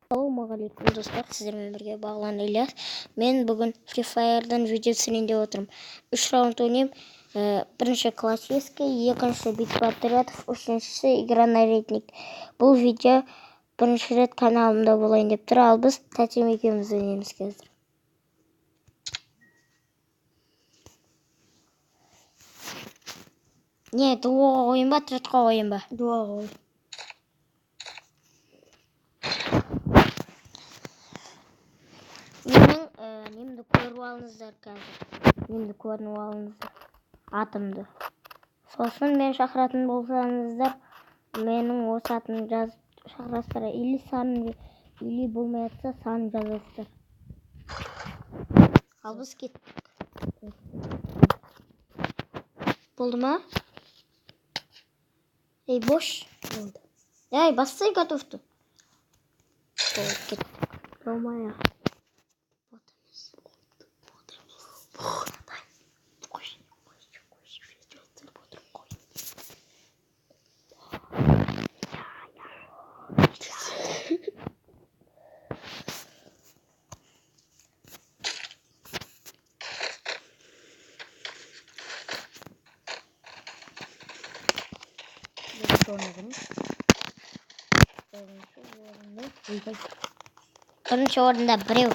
Ассалаумағалейкум, достар! Сіздермен бірге Бағлан Ильяс. Мен бүгін Free Fire'дан видео түсірейін деп отырмын. 3 раунд ойнаймын. Бірінші классический, екінші битва отрядов, үшіншісі игра на рейтинг. Бұл видео бірінші рет каналымда болайын деп тұр. Ал біз тәтем екеуміз ойнаймыз қазір. Не, дуоға қояйын ба, отрядқа қояйын ба? Дуа қой. Менің немді көріп алыңыздар қазір. Немді көріп алыңыздар. Атымды. Сосын мен шақыратын болсаңыздар, менің осы атымды жазып шақырасыздар. Или сан, или болмай жатса сан жазасыздар. Ал біз кеттік. Болды ма? Ей, бош. Болды. Ей, бассай готовты. Болды, кеттік. Болмай. Вот емес. Вот емес. Қой, қой, қой, видео түсіріп отырмын, қой. Бірінші орында кім? Бірінші орында. Ойбай. Бірінші орында біреу.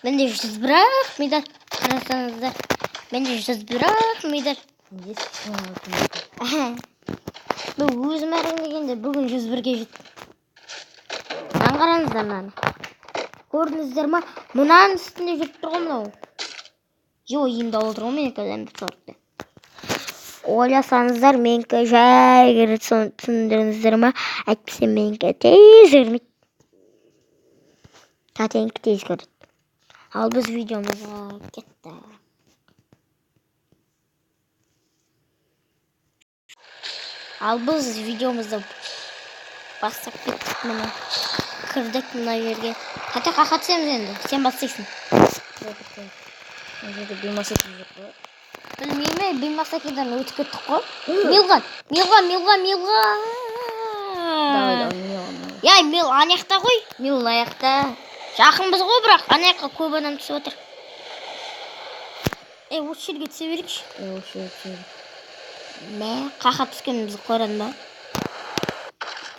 Менде 101 ақ медаль. Қарасаңыздар. Менде 101 ақ медаль. Менде 86 медаль. Мен өзім әрең дегенде бүгін 101-ге жеттім. Мынаны қараңыздар, мынаны. Көрдіңіздер ма? Мынаның үстінде жүріп тұр ғой мынау. Йо, енді алып отыр ғой менікі М40-ты. Ойласаңыздар, менікі жай кіреді, соны түсіндірдіңіздер ма? Әйтпесе менікі тез кірмейді. Тәтенікі тез кіреді. Ал біз видеомызға кеттік. Ал біз видеомызды бастап кеттік міне. Кірдік мына жерге. Тәте, қақа түсеміз енді. Сен бастайсың. Мына жерде Бимасеки жоқ қой. Білмеймін, Бимасакидан өтіп кеттік қой. Милға, Милға, Милға, Милға. Давай, давай, Мил. Мил. Я, Мил ана жақта ғой. Мил мына жақта. Жақынбыз ғой, бірақ ана жаққа көп адам түсіп отыр. Ей, осы жерге түсе берейікші. Е, осы жерге түсеміз. Мә, қақа түскенімізді қойран ба?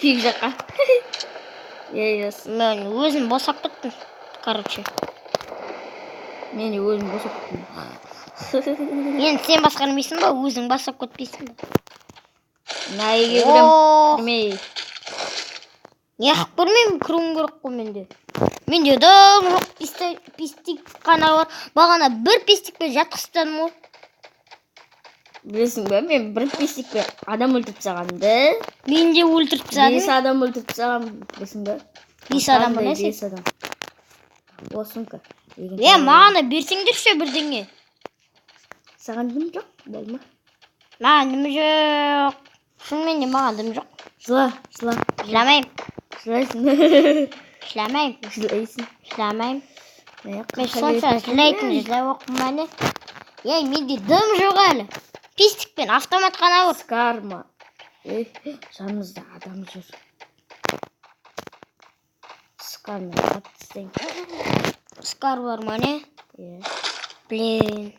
Биік жаққа. Е, е, Мен өзім босап кеттім. Короче. Мен де өзім босап кеттім. Енді сен басқармайсың ба? Өзің басап кетпейсің ба? Мына үйге кірем. О, Кірмей. неғып көрмеймін, кіруім керек қой менде. Менде дым жоқ, пистик қана бар. Бағана бір пистикпен жатқызып тастадым ғой. Білесің бе, мен бір пистикпен адам өлтіріп тастағанымды. Мен де өлтіріп тастадым. 5 адам өлтіріп тастағанмын, білесің бе? 5 адам ба, Қандай не сен? 5 адам. О, сумка. Екінші Е, адам. маған да берсеңдерші бірдеңе. Саған дым жоқ, болды ма? Маған дым жоқ. Шынымен де маған дым жоқ. Жыла, жыла. Жыламаймын. Жылайсың. Жыламаймын. Жылайсың. Жыламаймын. Мә, Мен қаша сонша беріп жылайтын жылай оқымын не? Ей, менде дым жоқ әлі. Пистикпен автомат қана бар. Скарма. Ей, жанымызда адам жүр. Скармен атып тастайын. Скар бар ма, не? Иә. Блин.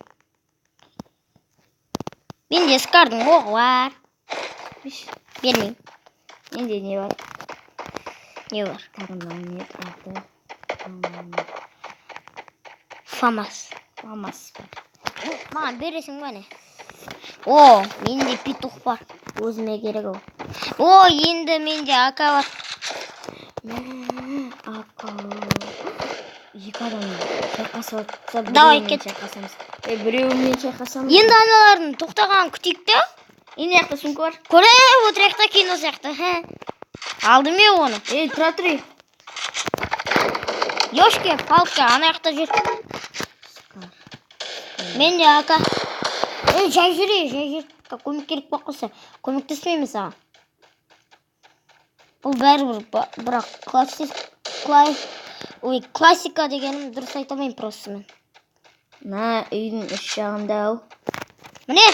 Менде скардың оғы бар. Биш. Бермеймін. Менде не бар? Не бар? Тағы мынау не аты? Фамас. Фамас бар. Маған бересің ба, не? О, менде петух бар. Өзіме керек ол. О, енді менде АК бар. Мә, АК. Екі адам шайқасып жатса, Давай, біреуімен кет. шайқасамыз. Е, біреуімен шайқасамыз. Енді аналардың тоқтағанын күтейік те. Енді жақта сумка бар. Көріп отырайық та кино сияқты. Хе. Алдым мен оны. Ей, тұра тұр. Ёшки, палка, ана жақта жүр. Скар. Менде АК. Ей, жай жүр, ей, жай жүр. Көмек керек болып қалса, көмектеспеймін саған. Бұл бәрібір, бірақ ой, классика дегенім дұрыс айта алмаймын просто мен. Мына үйдің іш жағында ау. Міне.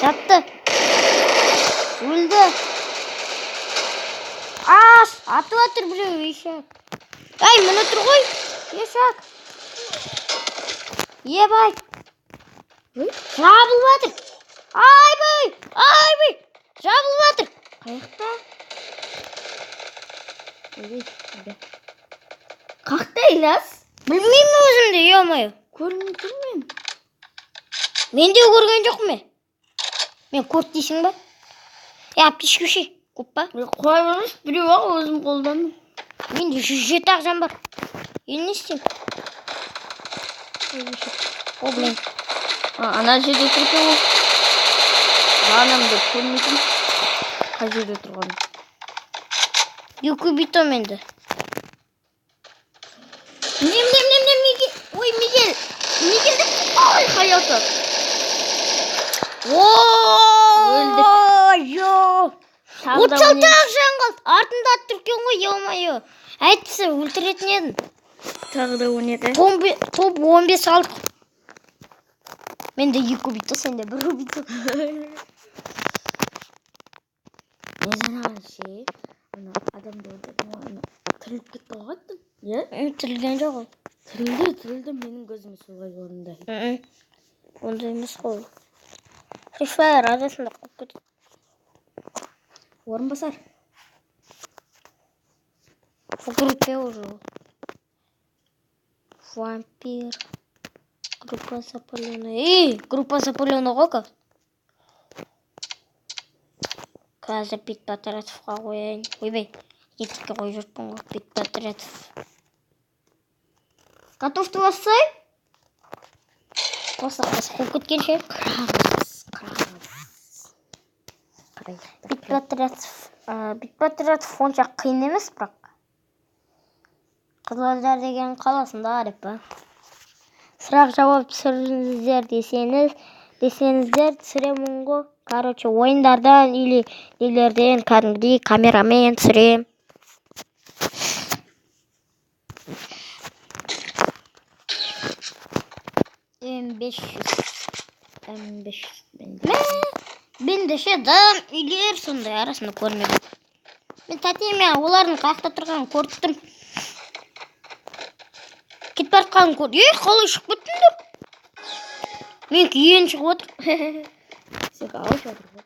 Жатты. Өлді. Қаш, атып жатыр біреу, ешек. Ай, міне тұр ғой. Ешек. Ебай. Ой. Жабылып жатыр. Айбай, айбай. Жабылып жатыр. Қаяқта? Ой, қайда? Қақта, Ильяс? Білмеймін өзім де, ё-моё. Көрмей тұрмын. Мен де көрген жоқпын мен. Мен көрді дейсің ба? Е, аптечка ше, көп па? Қоя беріңізші, біреу ақ өзім қолдандым. Менде 107 ақ жан бар. Енді не істеймін? О, блин. А, ана жерде тұр екен ғой. Бағанамды көрмей тұрмын. Қай жерде тұрғанын. Екі убитом енді. Міне, міне, міне, міне, Мигель. Ой, Мигель. Мигель деп. Ой, қаяқты. Өлдік. Йо. Тағы да 36 ақ жан қалды. Артында атып тұр екен ғой, ё-моё. Әйтпесе өлтіретін едім. Тағы да 12. Топ 15 алдық. Менде 2 убито, сенде 1 убито. Мен жаңағы ше, ана адамды өлтірдім ғой, ана тіріліп кетті ғой қайтадан. Иә? Тірілген жоқ ол. Тірілді, тірілді, менің көзіме солай көрінді. Ондай емес қой ол. Free Fire арасында қуып кетеді. Орынбасар. В группе уже ол. Вампир. Группа запаленная. Эй, группа запаленная ғой қазір. Қазір бит Патратовқа қояйын. Ойбай, етікке қойып жүріппін ғой. Бит Патратов. Готов ты бассай? Қоса қос қуып кеткенше. Бит Патратов. Бит Патратов онша қиын емес, бірақ. Қызылорда деген қаласында деп па. Сұрақ жауап түсіріңіздер десеңіздер түсіремін ғой. Короче, ойындардан или нелерден кәдімгідей камерамен түсірем. М500. М500 менде. Мә, менде ше дым үйлер сондай арасында көрмедім. Мен тәтеме олардың қаяқта тұрғанын көріп тұрмын. Кетіп бара жатқанын көрдім. Ей, қалай шығып кеттіңдер? Менікі енді шығып отыр. Сен алып жатыр ғой.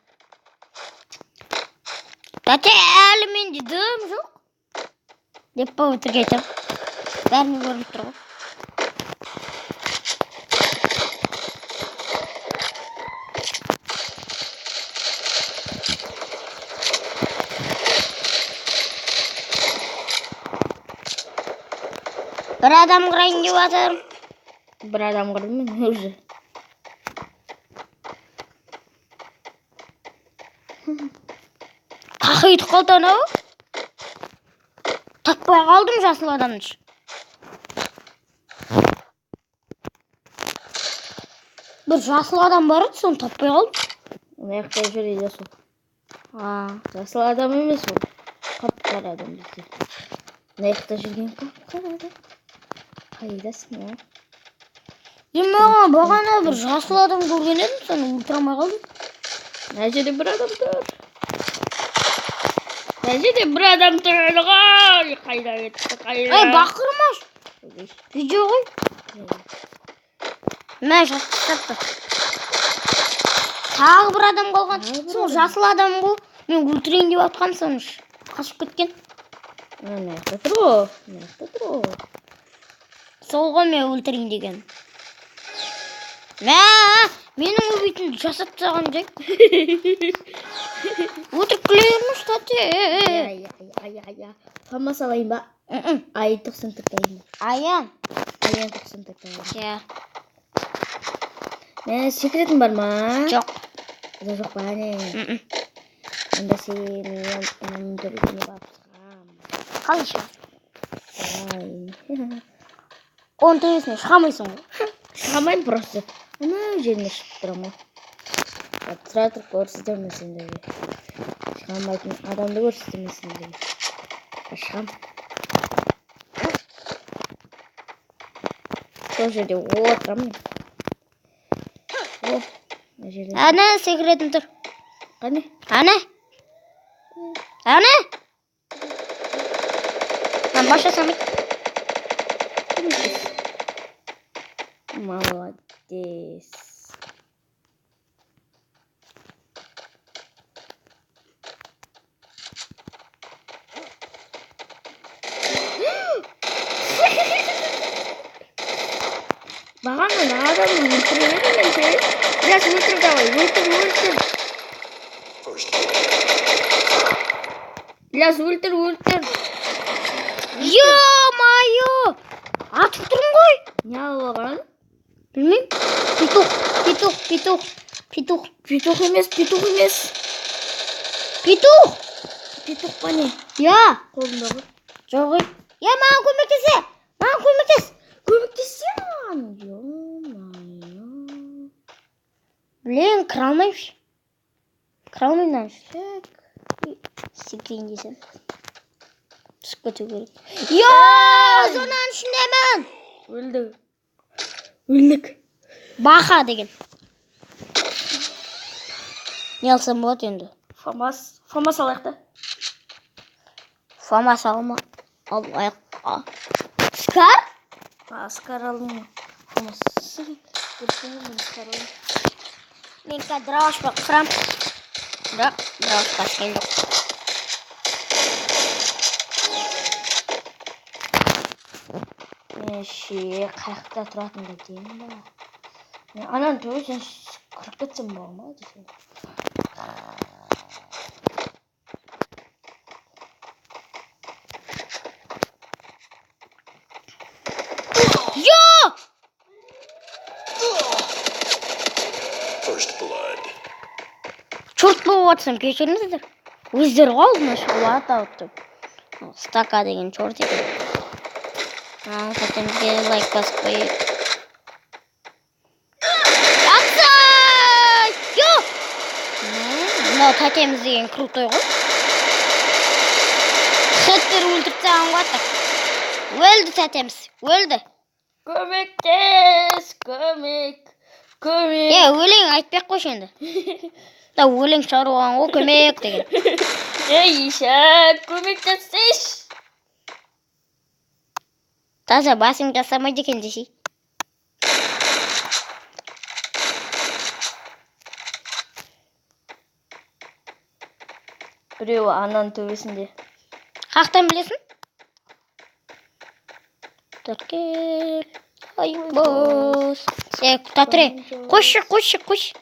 Тәте, әлі менде дым жоқ. Деп па өтірік айтамын. Бәріне көрініп тұр ғой. Бір адам қырайын деп жатырмын. Бір адам қырдым мен уже. Қақитып қалды анау. Таппай қалдым жасыл адамды. Бір жасыл адам бар еді, соны таппай қалдым. Мына жақта жүр еді сол. А, Жасыл адам емес ол. Қап-қара адам бізде. Мына жақта жүрген қап-қара адам. Қайдасың, а? Мен маған бағана бір жасыл адам көрген едім, соны өлтіре алмай қалдым. Мына жерде бір адам тұр. Мына жерде бір адам тұр ғой. Қайда кетті, қайда? Ей, бақырмаш. Видео ғой. Мә, жатып тастапты. Тағы бір адам қалған. Тағы бір Сол адам. жасыл адам ғой. Мен өлтірейін деп жатқан соны. Қашып кеткен. Мына жақта тұр ғой. Мына жақта тұр ғой. Сол ғой мен өлтірейін деген. Мә, менің убитімді жасап тастаған жай. Өтірік күле бермеші, тәте. Я, я, я, я. Фама салайын ба? Ай, 94 алайын ба? Аян. Аян 94 алайын. Иә. Мә, секретің бар ма? Жоқ. Онда жоқ па, не? Мм. Онда сен М4-іне барып шығамын. Қалай шығасың? Ай. Оның төбесіне шыға алмайсың ғой. Шыға алмаймын просто. Ана жеріне шығып тұрамын ғой. Тұра тұрып көрсетемін сендерге. Шыға алмайтын адамды көрсетемін сендерге. Шығамын. Сол жерде отырамын. О, мына жерде. Ана секретім тұр. Қане? Ана. Ана. Бас жасамайды. Көмектес. Молодец. Бағана адамды өлтіріп едім мен ше. Ильяс, өлтір давай, өлтір, өлтір. Ильяс, өлтір, өлтір. Ё-моё! Атып тұрмын ғой. Не алып алған? Білмеймін. Петух, петух, петух, петух, Петух емес, петух емес. Петух! Петух па не? Я! Қолындағы. Жоқ, ей. Я, маған көмектесе! Маған көмектес! Көмектессе маған. Ё-моё. Блин, кіре алмаймын. Кіре алмаймын мынаның ішіне. Секірейін десем. Түсіп кету керек. Йо, зонаның ішіндемін! Өлді. Өлдік. Баха деген. Не алсам болады енді? Фамас. Фамас алайық та. Фамас алма. Алайық. Скар? А, Скар алдым ғой. Фамас. Көрсең мен Скар алдым. Мен қазір дробашпен қырам. Бірақ дробашқа түскен жоқ. Мен ше қаяқта тұратынымды білемін ба? Мен ананың төбесінен кіріп кетсем бола ма десем. Йо! First blood. Черт болып жатсам кешіріңіздер. Өздері ғой алдына шығып атауды деп. Стака деген черт екен. Тәтемізге лайк басып қояйық. Атсай! Йо! Мынау тәтеміз деген крутой ғой. Хеттер өлтіріп тастаған ғой аттак. Өлді тәтеміз, өлді. Көмектес, көмек, көмек. Е, өлең айтпай ақ қойшы енді. Да өлең шығарып алған ғой, көмек деген. Ей, ишак, көмектессейші. Таза басың жасамайды екен десей. Біреуі ананың төбесінде. Қаяқтан білесің? Тіркел, айбос. Е, Татре, қойшы, қойшы, қойшы.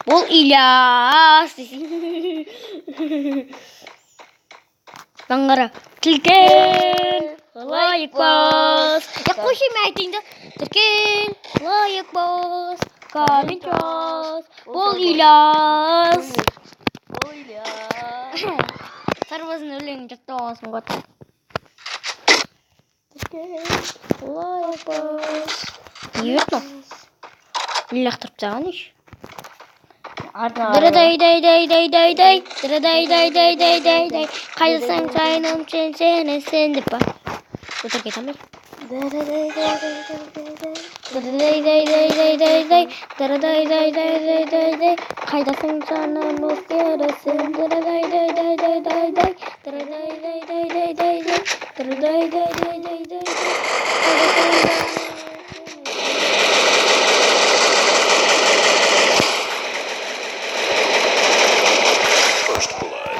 Бұл Ильяс десей. Маған қара. Тіркел, лайк бас. Е, қойшы, мен айтайын да. Тіркел, лайк бас, коммент жаз. Бұл Ильяс. Бұл Ильяс. Сарбаздың өлеңін жаттап алғансың ғой. Лайк бас. Не берді мынау? Не лақтырып тастаған еш? Артына Дырыдай дай дай дай дай дай дырыдай дай дай дай дай дай қайдасың сайыным сен сені сен деп па өтірік айтамын ба? Дырыдай дай дай дай дай дай дырыдай дай дай дай дай дай қайдасың жаным өзгересің дырыдай дай дай дай дай дай дырыдай дай дай дай дай дай дырыдай дай дай дай дай қайдасың жаным. First blood.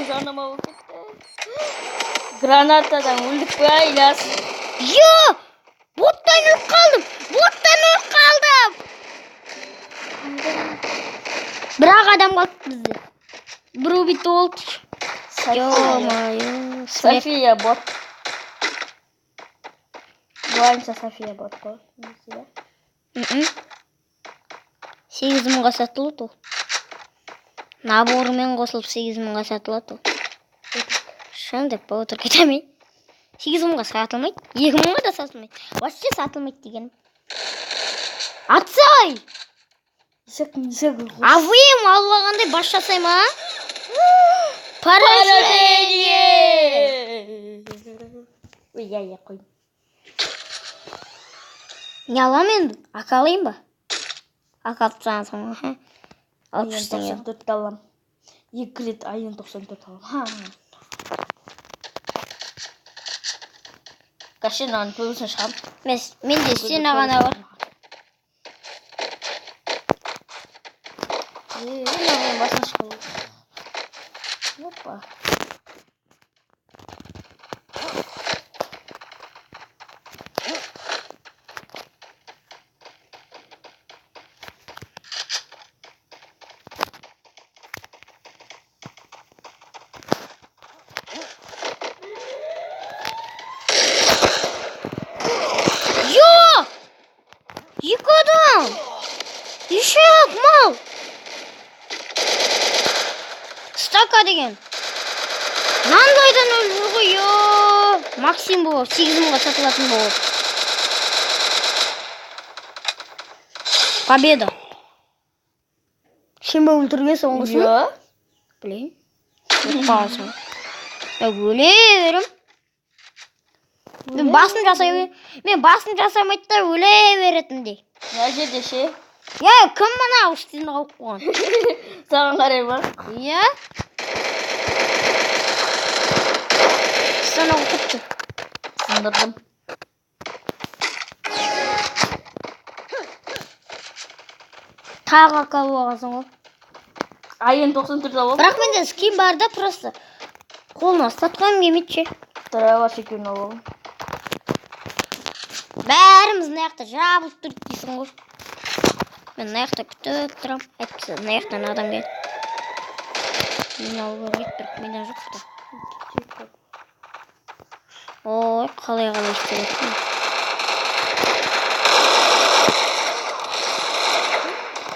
Жарнама болып кетті. Гранатадан өлдік па, Ильяс? Йо! Боттан өліп қалдым! Боттан өліп қалдым! Бірақ адам қалды бізде. Бір убит болды. Ё-моё. Смерть. София бот. Былайынша София бот қой. Негізі, иә? 8000-ға сатылады ол. Наборымен қосылып 8000-ға сатылады ол. Шын деп па отырып кетемін. 8000-ға сатылмайды. 2000-ға да сатылмайды. Вообще сатылмайды дегенім. Атсай! Ишак, ишак. АВМ алып алғандай бас жасай ма? Поражение! Ой, я, я қойдым. Не аламын енді? АК алайын ба? АК алып тастаған соң, аха. 600 теңге. 94 аламын. Екі рет АН 94 аламын. Кашинаның төбесіне шығамын. Менде стена ғана бар. Мына басына шығып. Опа. Йо! Екі адам! Ешек, мал! Стака деген. Мынандайдан өлді ғой, йо! Максим болып, 8 мыңға сатылатын болып. Победа. Сен ба өлтірген соңғысын? Иә. Блин. Өліп қаласың. Я өле берем. Мен басын жасай берем. Мен басын жасамайды да өле беретіндей. Мына жерде ше. Я, кім мына үстіне қойып қойған? Саған қарай ма? Иә? Стена қойыпты. Сындырдым. Тағы алып алғансың ғой. АН 94 алып. Бірақ менде скин бар да, просто қолыма ұстатқым келмейді ше. Драйвер екеуін алып. Бәріміз мына жақта жабылып тұрды дейсің ғой. Мен мына жақта күтіп тұрамын. Әйтпесе мына жақтан адам келеді. Мені алуға керек, бірақ менде жоқ та. Ой, қалай қалай істеп жатырмын.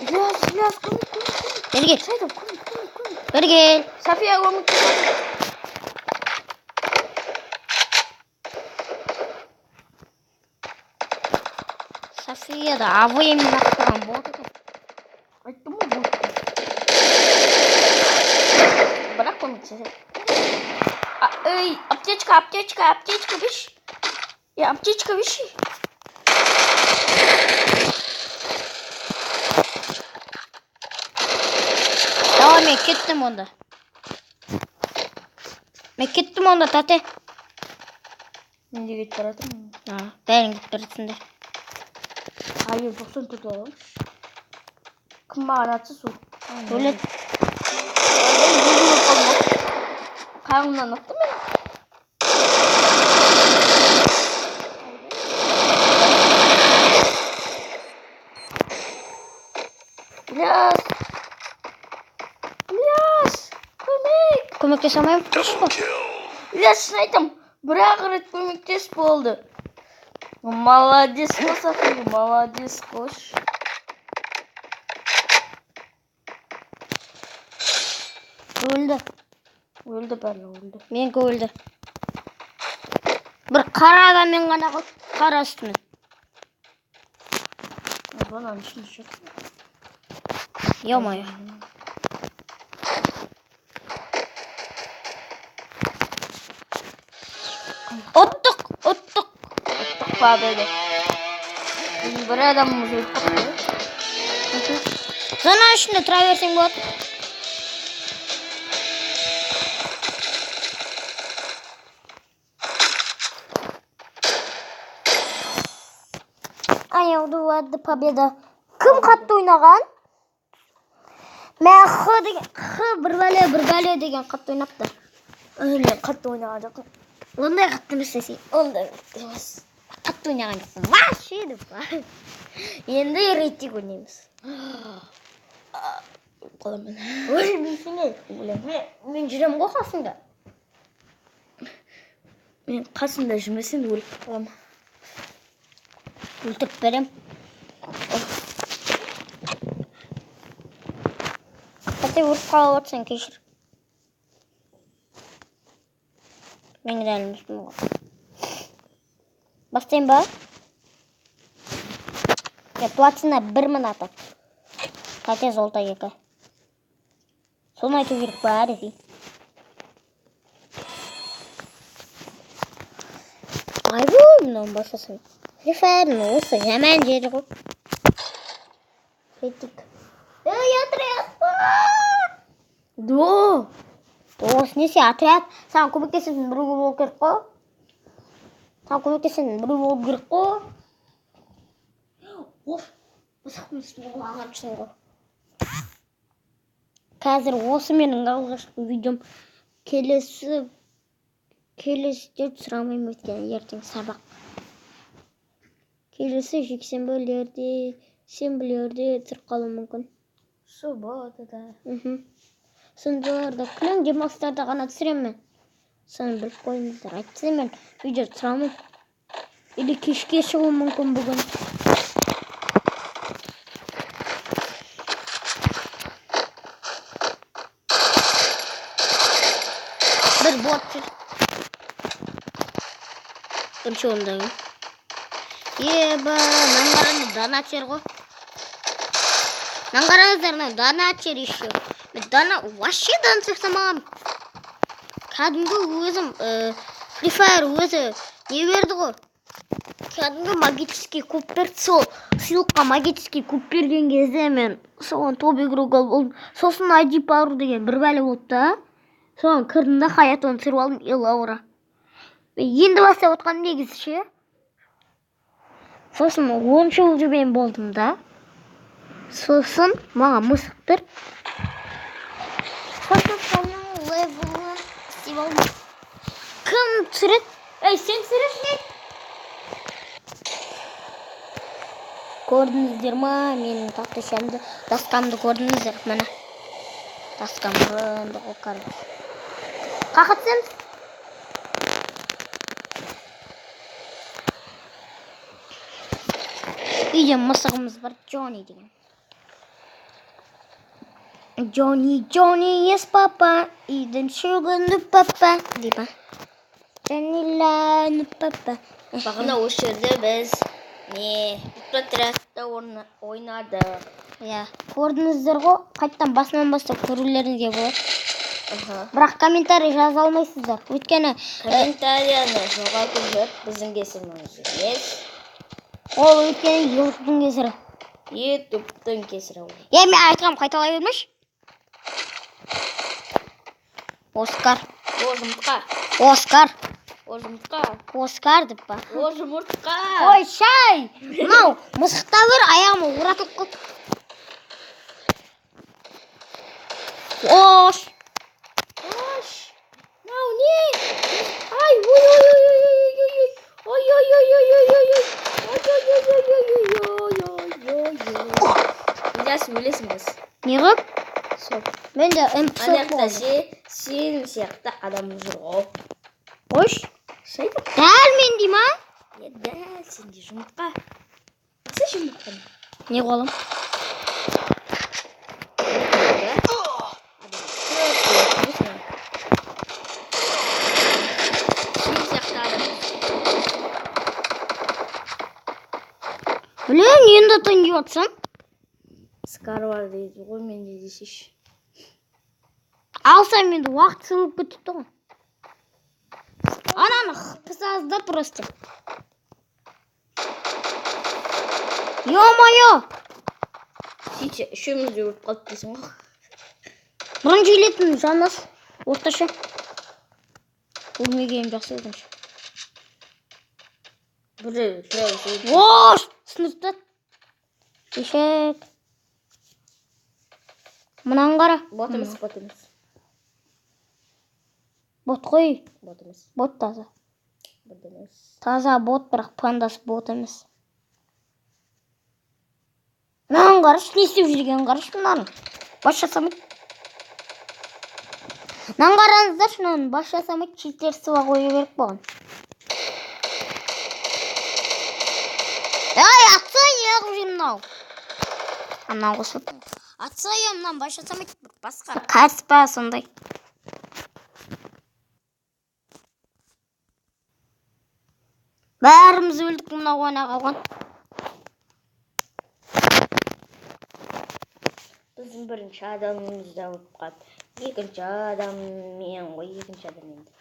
Ильяс, Ильяс, көмек, көмек, көмек. Бері кел, Шайдам, көмек, көмек, көмек. бері кел. София көмек. София да АВМ-мен ақтаған болады екен. Айттым ғой бұл. Бірақ көмектеседі. А, ей, аптечка, аптечка, аптечка беш. Я, аптечка беші. Давай, мен кеттім онда. Мен кеттім онда, тәте. Мен де кетіп бара жатырмын. А, бәрің кетіп бара жатсыңдар. АН 94 аламын. Кім маған атса сол. Өледі. Қағымнан атты мені. Ильяс! Ильяс! Көмек! Көмектесе алмаймын. Double kill. Ильяс, шын айтам, бір-ақ рет көмектес болды. Молодец қой, София, молодец қош. Өлді. Өлді барлығы, өлді. Менікі өлді. Бір қара адаммен ғана қалды. Қара үстімен. Зонаның ішінде жүр. Ё-моё. Ұттық, ұттық. Ұттық победа. Біздің бір адамымыз өліп қалды. Зона ішінде тұра берсең болады. Аяуды победа. Кім қатты ойнаған? Мә, Х деген, Х бір бәле, бір бәле деген қатты ойнапты. Мен қатты ойнаған жоқпын. Ондай қатты емес десең, ондай қатты емес. Қатты ойнаған жоқпын. Вообще деп. Енді рейтинг ойнаймыз. Қаламын. Өлмейсің ей. Мен жүремін ғой қасыңда. Мен қасымда жүрмесем өліп қаламын. Өлтіріп берем. Қате өліп қалып отырсаң кешір. Мен кінәлі емеспін ғой. Бастайын ба? Я, платина 1 мың аты. Қате золото 2. Соны айту керек па десей. Айбу, мынауын басасың. Free Fire'ның осы жаман жері ғой. Реттік. Ей, отряд! Дуо. Осы несе отряд саған көмектесетін біреу болу керек қой. Саған көмектесетін біреу болу керек қой. Оф, мысықтың үстіне құлағансың ғой. Қазір осы менің алғашқы видеом. Келесіде түсіре алмаймын, өйткені ертең сабақ. Келесі жексенбілерде, сенбілерде түсіріп қалуым мүмкін. Субботада. Мхм. Сондайларда күлең демалыстарда ғана түсіремін мен. Соны біліп қойыңыздар. Әйтпесе мен видео түсіре алмаймын. Или кешке шығуым мүмкін бүгін. Бір бот жүр. Бірінші орындаймын. Еба, мынаны қараңдар, донатер ғой. Мынаны қараңыздар, мынау донатер еще. Мен вообще донат жасамағанмын. Кәдімгі өзім, Free Fire өзі не берді ғой? Кәдімгі магический куб берді. Сол сыйлыққа магический куб берген кезде мен соған топ игрок болдым. Сосын ID пару деген бір бәле болды да. Соған кірдім да Хаятоны түсіріп алдым, и Лаура. Мен енді бастап отқаным негізі ше. Сосын 10 жыл болдым да. Сосын маған мысық берді. Сосын соның левелін істеп алдым. Кім түсіреді? Ей, сен түсіресің не? Көрдіңіздер ма менің тақтайшамды, доскамды көрдіңіздер? Міне. Доскам бұрынды ғой, короче. Қаққа түсеміз? Үйде мысығымыз бар, Джонни деген. Джонни, Джонни, yes папа, үйден шығынды папа, дейді. Джонни ланы папа. Бағана осы жерде біз не отрядта ойнадық. Иә, көрдіңіздер ғой, қайтадан басынан бастап көрулеріңізге болады. Аха. Бірақ комментарий жаза алмайсыздар. Өйткені Комментарияны жоғалтып жіберіп біздің кесіріміз емес. Ол өйткені YouTube-тың кесірі. YouTube-тың кесірі ол. Е, мен айтқам қайталай бермеші. Оскар. О, жұмыртқа. Оскар. О, жұмыртқа. Оскар деп па? О, жұмыртқа. Ой, шай! Мынау мысықта бір аяғыма оратылып қалды. Ош! Ош. Мынау не? Ай, ой, ой, ой, ой, ой, ой, ой, ой, ой, ой, ой, ой, ой, ой, ой, ой, ой, ой, ой. Ильяс, өлесің біз. Не қылып? Сол. Мен де Ана МП жақта сен сияқты адам жүр ғой. Ош. Шайтан. Дәл мен дей ма? Е, дәл сенде жұмыртқа. Алсай жұмыртқаны. Не қылам? Сен сияқты адам. Блин, енді таңдап жатсың. Скар бар дейді ғой менде десейші. Алсам енді уақыт сылып кетіпті ғой. Ананы пысазды просто. Ё-моё! Сөйтсе үшеуміз де өліп қалдық дейсің ғой. Бұрын желетін жанас орташа. Өлмегенім жақсы өкініш. Біреу тұра берсе. Ош! Сыныпта. Ешек. Мынаны қара. Бот емес, бот емес. Бот қой. Бот емес. Бот таза. Бот емес. Таза бот, бірақ пандас бот емес. Мынаны қарашы, не істеп жүргенін қарашы мынаның. Бас жасамайды. Мынаны қараңыздаршы, мынаның бас жасамайды, читерство қою керек болған. Ай, атса неғып жүр мынау? Мынаны қосып. Атса я мынаны бас жасамайды. Басқа. Кәріс па сондай. Бәріміз өлдік мынау ойнап қалған. Біздің бірінші адамымыз да өліп қалды. Екінші адам мен ғой, екінші адам енді.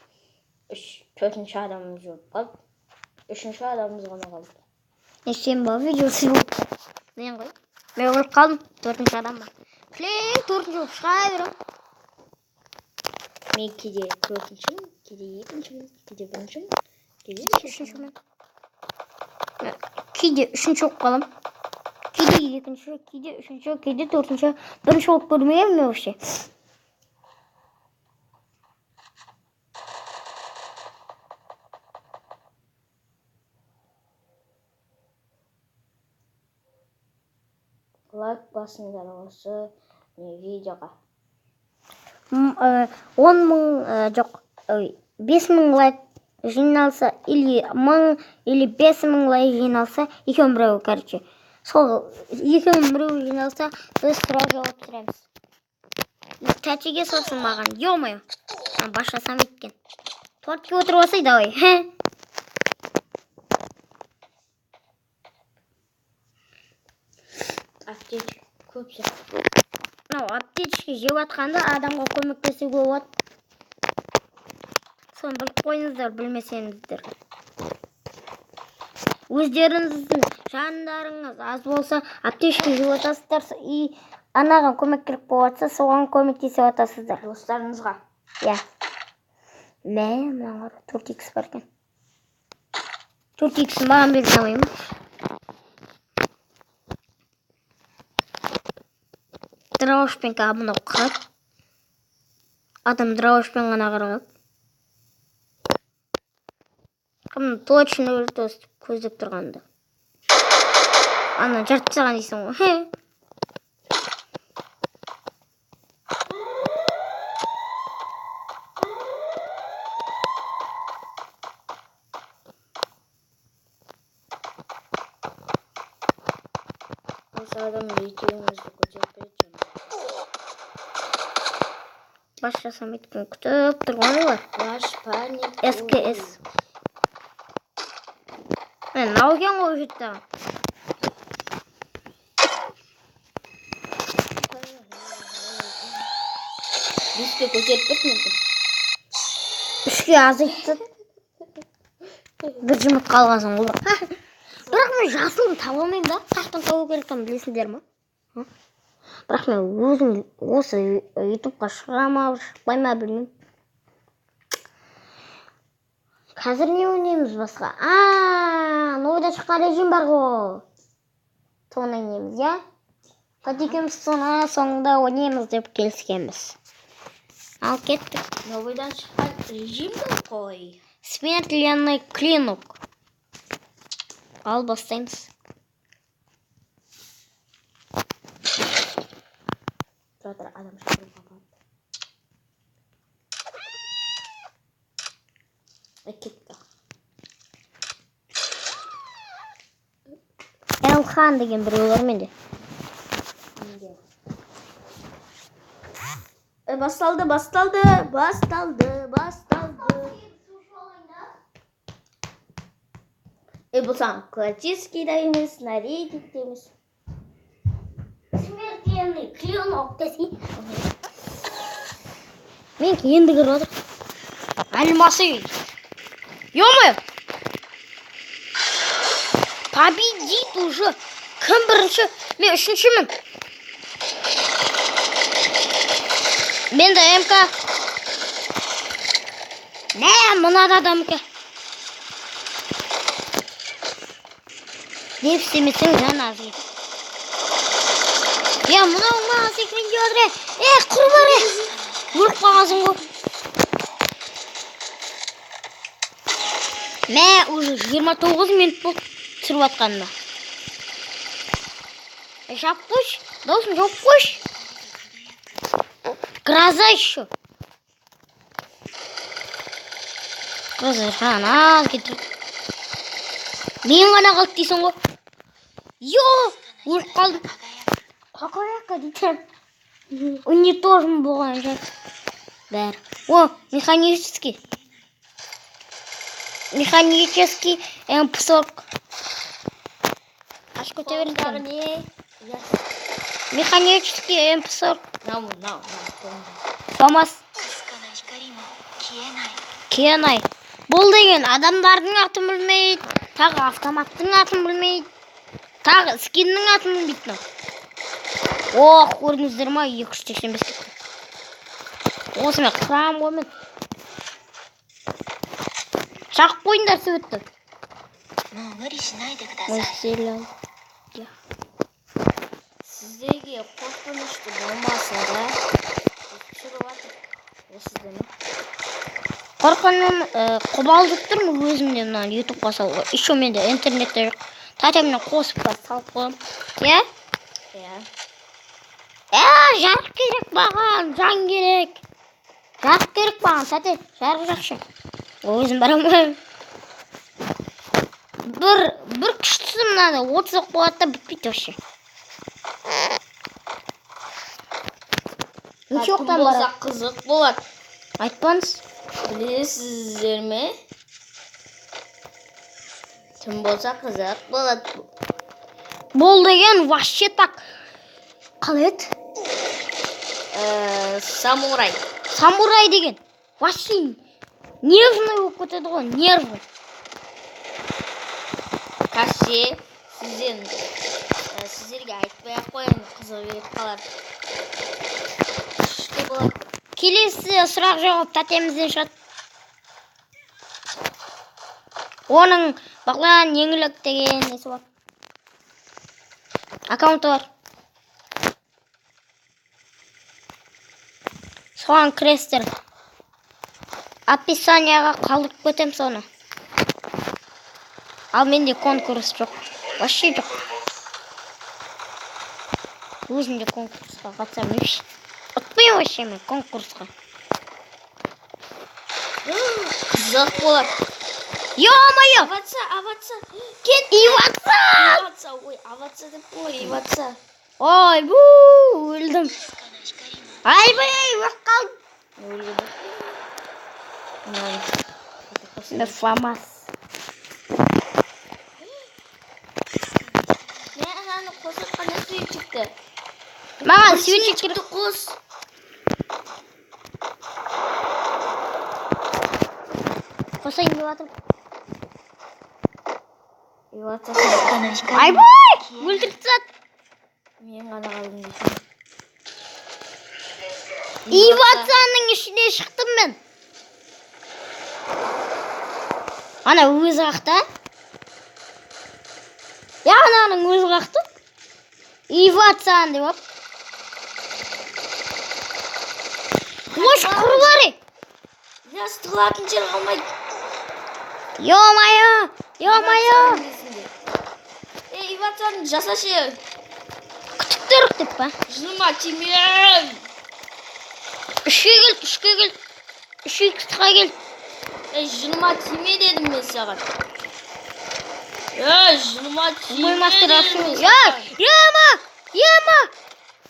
Үш, төртінші адамымыз өліп қалды. Үшінші адамымыз ғана қалды. Не сен ба видео түсіріп? Мен ғой. Мен өліп қалдым. Төртінші адам ба. Кілең төртінші болып шыға беремін. Мен кейде төртіншімін, кейде екіншімін, кейде біріншімін, кейде Үшіншімін. Кейде үшінші болып қаламын. Кейде екінші, кейде үшінші, кейде төртінші. Бірінші болып көрмегенмін мен вообще. Лайк басыңдар осы не видеоға. 10 000, жоқ, ой, 5000 лайк жиналса, или 1000, или 5000 лайк жиналса, екеуінің біреуі, короче. Сол екеуінің біреуі жиналса, біз сұрақ жауап түсіреміз. Тәтеге сосын маған, ё-моё. Бас жасамайды екен. Тортке отырып алсай, давай. Аптечка көп сияқты. Мынау аптечка жеп жатқанда адамға көмектесуге болады. Соны біліп қойыңыздар, білмесеңіздер. Өздеріңіздің жандарыңыз аз болса, аптечка жеп жатасыздар, и анаған көмек керек болып жатса, соған көмектесіп жатасыздар. Достарыңызға. Иә. Мә, мынаған қара, 4 икс бар екен. 4 икс маған бере алмаймын. Дробашпен қазір мынау қырады. Адам дробашпен ғана қырылады. Кім точно өлді өстіп көздеп тұрғанда. Ана жыртып тастаған дейсің ғой. Осы адам рейтингімізді көтеріп береді жаңа. Бас жасамайды екен, күтіп тұрған олар. Ваш парник. СКС. Міне, мынау екен ғой жетті. Беске көтеріп берді мүмкін. Үшке азайтты. Бір жұмыртқа алғансың ғой бірақ. Бірақ мен жасылын таба алмаймын да. Қаяқтан табу керек екенін білесіңдер ма? Бірақ мен өзім осы ютубқа шыға ма, шықпай ма білмеймін. Қазір не ойнаймыз басқа? А, новыйда шыққан режим бар ғой. Соны ойнаймыз, иә? Тәте екеуміз соны соңында ойнаймыз деп келіскенбіз. Ал кеттік. Новыйдан шыққан режим қой. Смертельный клинок. Ал бастаймыз. Тұра тұр, адам шақыруға болады. Кетті. Элхан деген біреу бар менде. Менде. Басталды, басталды, басталды, басталды. Бұл саған классический да емес, на рейтинг те емес. Смертельный клинок десей. Мен енді кіріп жатыр. Альмасы. Ё-моё! Победит уже. Кім бірінші? Мен үшіншімін. Менде МК. Мә, мынада да МК. Деп істемесең жан аз кетеді. Я, мынау маған секірейін деп жатыр, е. Е, құр бар, е. Өліп қалғансың ғой. Мә, уже 29 минут болды түсіріп жатқанына. Жап қойшы, дауысын жауып қойшы. Гроза еще. Гроза жан аз кетірді. Мен ғана қалды дейсің ғой. Йо, өліп қалдым. Какаяка дейді. Унитожын болған жер. Бәрі. О, механический. Механический М40. Аш көтере Қолындағы беріңіз. не? Механический М40. Мынау, мынау, мынау. Томас. Кенай. Бұл деген адамдардың атын білмейді, тағы автоматтың атын білмейді, тағы скиннің атын білмейді мынау. Ох, көрдіңіздер ма? 285 кетті. Осымен қырамын ғой мен. Жағып қойыңдар суретті. もう無理しないでください。 Мәселе. Сіздерге қорқынышты болмаса да түсіріп жатыр осыдан. Қорқыным, қобалжып тұрмын өзім де мынаны ютубқа салуға. Еще менде интернетте жоқ. Тәтемнен қосып та салып қоямын. Иә? Иә. Ә, жарық керек маған, жан керек. Жарық керек маған, тәте, жарық жақшы. Өзім бара алмаймын. Бір күштісі мынада 30 оқ болады да бітпейді вообще. Неше Түн оқтан болса барады? қызық болады. Айтпаңыз. Білесіздер ме? Түн болса қызық болады. Бұл деген вообще так қалай еді? Самурай. Самурай деген вообще нервный болып кетеді ғой, нервы. Кәсе сізден сіздерге айтпай ақ қояйын, қызық беріп қалар. Күшті болады. Келесі сұрақ жауап тәтемізден шығады. Оның Бағлан Еңлік деген несі бар. Аккаунты бар. Соған кіресіздер. Описанияға қалдырып кетемін соны. Ал менде конкурс жоқ. Вообще жоқ. Өзім де конкурсқа қатыса алмаймын. Ұтпаймын вообще мен конкурсқа. Қызық болады. Ё-моё! Аватса, аватса. Кет. Иватса! Аватса, ой, аватса деп қой, иватса. Ой, бу, өлдім. Айбай, өліп қалдым. Өлгенде. Мен фамас. Мен ананы қосып қана сүйіншікті. Маған сүйіншік керек. Қос. Қосайын деп жатырмын. Иватса. かすかな光も Айбай, өлтіріп тастады. Мен ғана қалдым дейсің. Иватсаның ішіне шықтым мен. Ана өзі қақты. Я ананың өзі қақты. Иватсан деп алып. Қош, құрылар ей. Жас тығылатын жер қалмайды. Ё-моё, ё-моё. Ей, Иватсан, жасашы. Күтіп тұрық деп па? Жыныма тиме. Үшке кел, үшке кел. Үш иксқа кел. Ей, жыныма тиме дедім мен саған. Ей, жыныма тиме Мой мастер дедім ашу. мен Ей, саған. ема, ема.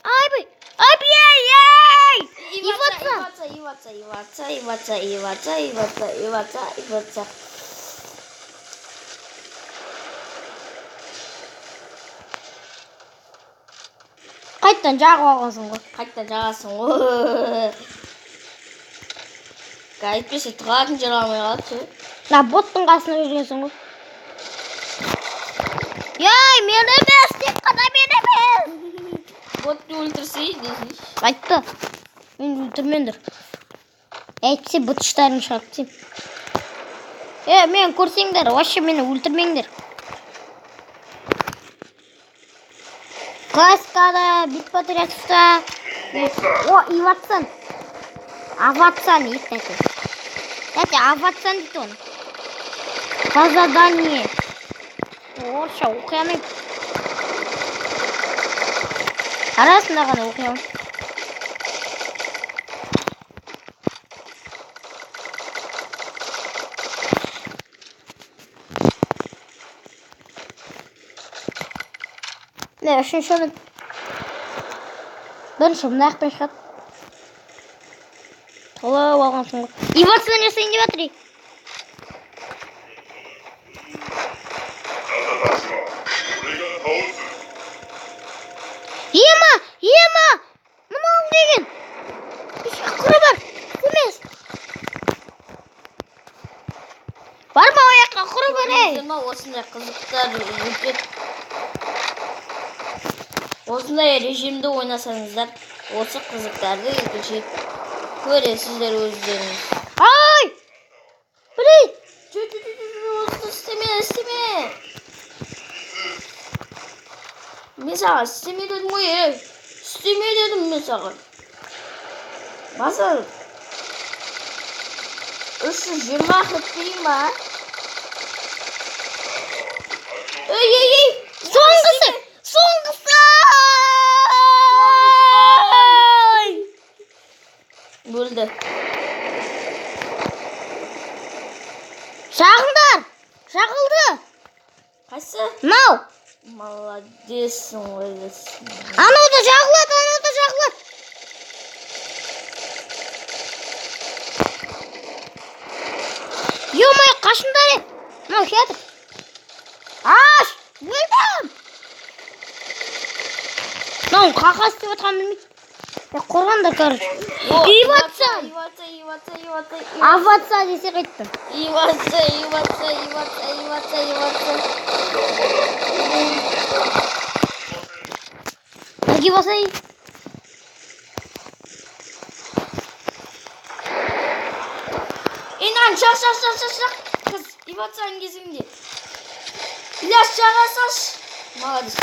Айбай, айбай, ей. Иватса, Иватса. Иватса, Иватса, Иватса, Иватса, Иватса, Иватса, Иватса. Қайттан жағып алғансың ғой. Қайтадан жағасың ғой. Әйтпесе тығатын жер алмай қалады ше. Мына боттың қасында жүргенсің ғой. Ей, мен емес, тек қана мен емес. Ботты өлтірсей десейші. Айтты. Мен өлтірмеңдер. Әйтсе быт-шытарын шығарып тастаймын. Е, мен көрсеңдер, вообще мені өлтірмеңдер. Классикада, бит патриотта. О, Иватсан. Аватсан дейді тәте. Тәте, Аватсан дейді оны. По задание. Орысша оқи алмаймын. Арасында ғана оқи аламын. Міне, үшінші орын. Бірінші мына жақтан шығады. Толып алғансың ғой. Иватсан жасайын деп жатыр. Ей. Ема, ема! Мынау деген. Еще құры бар. Емес. Барма ол жаққа, құры бар, ей. Көрдіңіздер ма, осындай қызықтар өтеді. Осындай режимді ойнасаңыздар, осы қызықтарды екінші рет Көресіздер өздеріңіз. Ай! Блин! Жо, жо, жо, жо, жо, осыны істеме, істеме. Мен саған істеме дедім ғой, ей. Істеме дедім мен саған. Базар. 320 хп ма? Ей, ей, ей! Соңғысы! Соңғысы! Бөлді. Жағыңдар! Жағылды! Қайсы? Мынау! Молодецсің ғой. Анау да жағылады, анау да жағылады. Ё-моё, қашыңдар е! Мынау келатыр. Аш! Өлдім! Мынау қақа істеп жатқанын білмейді. Е, қорғандар, короче. Иватса! Иватса, иватса, иватса, Аватса десе қайттым. иватса, иватса, иватса, иватса, иватса. Бірге басай. Ей, мынаны шақ, шақ, шақ, шақ, шақ. Қыз, иватсаның кезінде. Ильяс, шаға салшы. Молодец.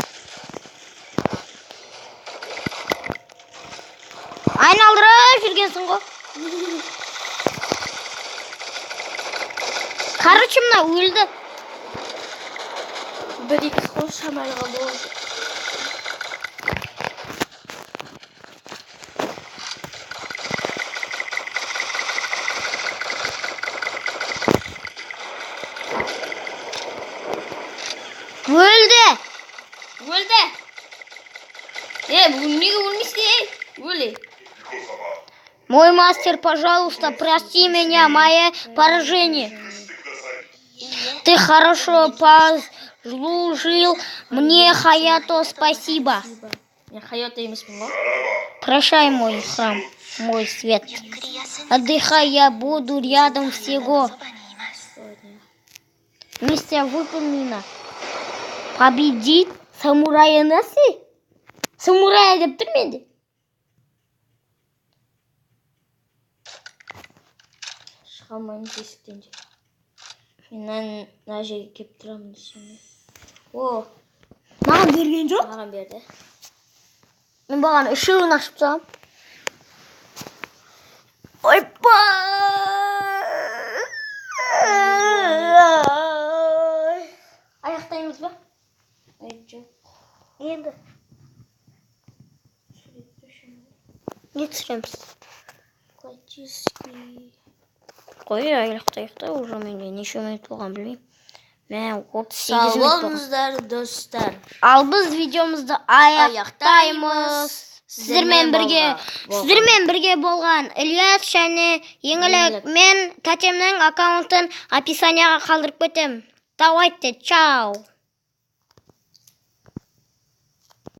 Айналдырып жүргенсің ғой. Короче, мына өлді. Бір екі қол шамалы қалды ғой. Өлді. Өлді. Е, бүгін неге өлмейсің, ей? Өл, ей. Мой мастер, пожалуйста, прости меня, мое поражение. Ты хорошо послужил мне, Хаято, спасибо. Мен Хаято емеспін ғой. Прощай, мой храм, мой свет. ゆっくり休んで Отдыхай, я буду рядом всего. そばにいます Миссия выполнена. Победить самурая Наси? Самурая деп тұр менде. Шыға алмаймын тесіктен де. Мен мына жерге келіп тұрамын десем. О, Маған берген жоқ. маған берді. Мен бағана үшеуін ашып тастағанмын. Ойбай! Аяқтаймыз ба? Ай, жоқ. Енді. Не түсіреміз? Классический. Қой, аяқтайық та, уже менде неше минут болғанын білмеймін. Мә, 38 Сау минут болған. болыңыздар, достар. Ал біз видеомызды аяқтаймыз. Сіздермен бірге, сіздермен бірге болған Ильяс және Еңлік. Мен тәтемнің аккаунтын описанияға қалдырып кетемін. Давайте, чао.